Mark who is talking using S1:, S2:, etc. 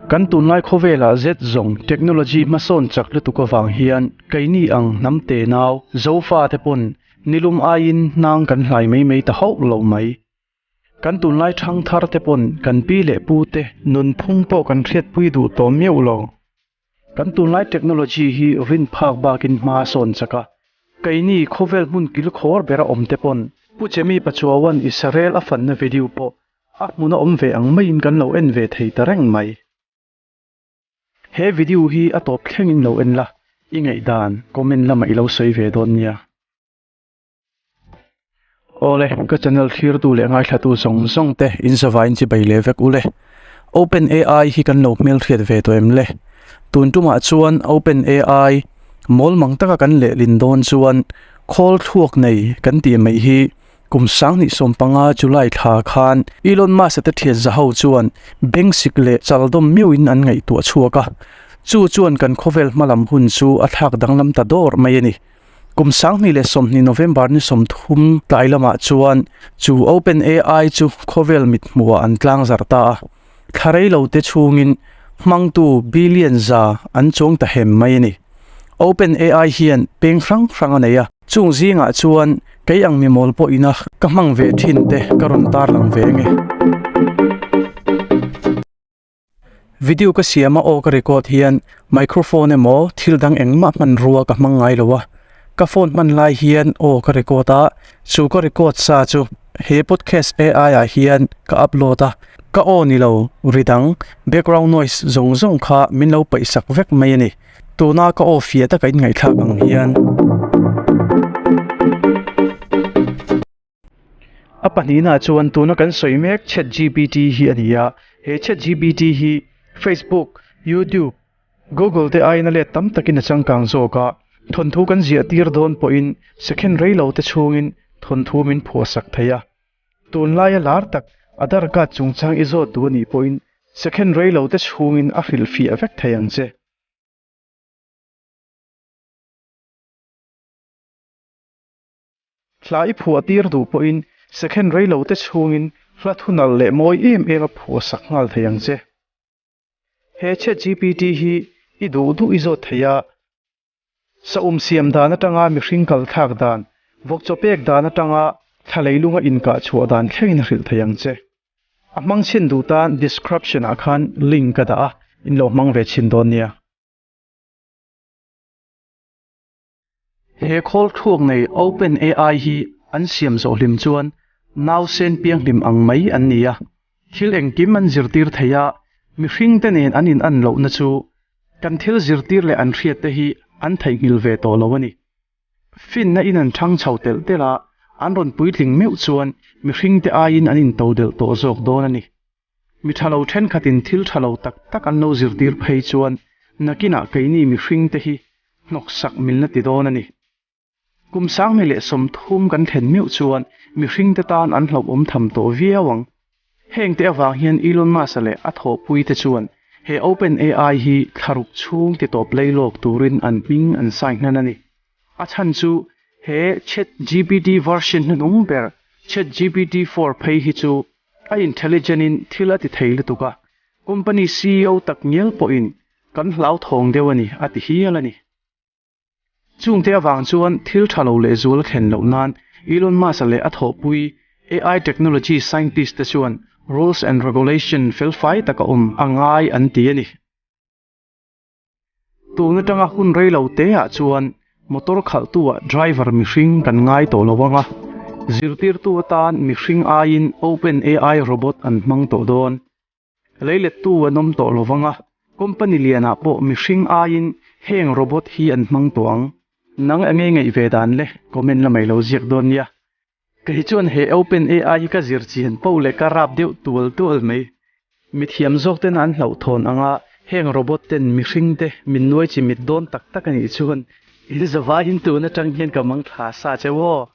S1: Kan tunlai khawvelah zet zawng technology hmasawn chak lutuk avang hian keini ang hnam tenau Zofa te pawn nilum aiin hnang kan hlai mai mai ta hauh lo mai. Kan tunlai thang thar te pawn kan pi leh pu te nunphung pawh kan hriatpui duh tawh miauh lo. Kan tunlai technology hi rin phak bakin hma a sawn chak a, keini khawvel hmun kil khawr bera awm te pawn Pu Chemi Pachuauan Israel a fanna video pawh a hmun a awm ve ang maiin kan lo en ve thei ta reng mai. He video hi a tawp thlengin lo en la, i ngaihdan comment lamah i lo sawi ve dawn nia. Awle, ka channel thlirtu leh ngaithlatu zawng zawng te in zavaiin chi bei leh vek ule. Open AI hi kan lo hmelhriat ve tawh em le? Tun tumah chuan Open AI mawl mang taka kan lehlin dawn chuan khawl thluak nei kan tih mai hi kum 2015 July thla khan Elon Musk-a te thian za ho chuan beng sik leh chaldawm meuhin an ngaihtuah chhuak a, chu chuan kan khawvel hmalam hun chu a thlak danglam ta dawr mai a ni. Kum 2020 November ni 30 tlai lamah chuan chu OpenAI chu khawvel mithmuhah an tlangzarh ta a, thla rei lo te chhungin hmangtu billion za an chuang ta hem mai a ni. OpenAI hian peng hrang hrang a nei a, chung zingah chuan kei ang mimawl pawh ina ka hmang ve thin te ka rawn tarlang ve nge. Video ka siam a aw ka record hian microphone emaw thil dang engmah hmanrua ka hmang ngai lo a, ka phone hman lai hian aw ka record a, chu ka record sa chu he podcast AI ah hian ka upload a, ka aw ni lo ri dang background noise zawng zawng kha min lo paih sak vek mai a ni. Tuna ka aw fiah taka inngaihthlak ang hian. A pahnihna chuan tuna kan sawi mek ChatGPT hi a ni a, he ChatGPT hi Facebook, YouTube, Google te aiin a let tam takin a changkang zawk a, thawnthu kan ziah tir dawn pawhin second rei lo te chhungin thawnthu min phuahsak thei a. Tunlaia lar tak Aadhaar card chungchang i zawt duh a nih pawhin second rei lo te chhungin a hrilhfiah vek thei ang che. Hla i phuah tir duh pawhin second rei lo te chhungin hla thunal leh mawi em em a phuah sak nghal thei ang che. He ChatGPT hi i duh duh i zawt thei a, saum siam dan atanga mihring kal thlak dan, vawkchaw pek dan atanga thla leilunga inkah chhuah dan thlengin a hrilh thei ang che. A hmang chhin duh tan description ah khan link ka dah a, in lo hmang ve chhin dawn nia. He khawl thluak nei OpenAI hi an siam zawh hlim chuan nausen pianghlim ang mai an ni a, thil engkim an zirtir thei a, mihring te nen an in an lohna chu kan thil zirtir leh an hriat te hi an theihnghilh ve tawh lo a ni. Finna in an thang chho telh telh a, an rawn puitling meuh chuan mihring te aiin an intodelh tawh zawk dawn a ni. Mi tha lo thenkhatin thil tha lo tak tak an lo zirtir phei chuan nakinah keini mihringte hi hnawksak milna ti dawn a ni. Kum 2030 kan thlen meuh chuan mihringte tan an hlauhawm tham tawh viau ang. Hengte avang hian Elon Musk-a leh a thawhpuite chuan he OpenAI hi thlaruk chhung ti tawp leilawk turin an hming an sign hnan a ni. A chhan chu he ChatGPT version hnuhnung ber ChatGPT 4 phei hi chu A intelligent in thil a ti thei lutuk a, company CEO tak ngial pawhin kan hlauthawng deuh a ni a ti hial a ni. Chungte avang chuan thil tha lo leh zual a thlen loh nan Elon Musk-a leh a thawhpui AI technology scientist te chuan rules and regulation felfai taka awm a ngai an ti a ni. Tun atanga hun rei lo te ah chuan motor khalhtu ah driver mihring kan ngai tawh lo ang a, zirtirtu atan mihring aiin open AI robot an hmang tawh dawn. Leilettu an awm tawh lo ang a, company lian ah pawh mihring aiin heng robot hi an hmang tawh ang. Nang enge ngaih ve dan le comment lamah i lo ziak dawn nia. Kei chuan he open AI hi ka zir chian poh leh ka rap deuh tual tual mai. Mithiam zawk ten an hlauhthawn anga heng robot ten mihring te min nuai chi mit dawn tak tak a nih chuan in zavaiin tun atang hian ka mang thla sa che aw.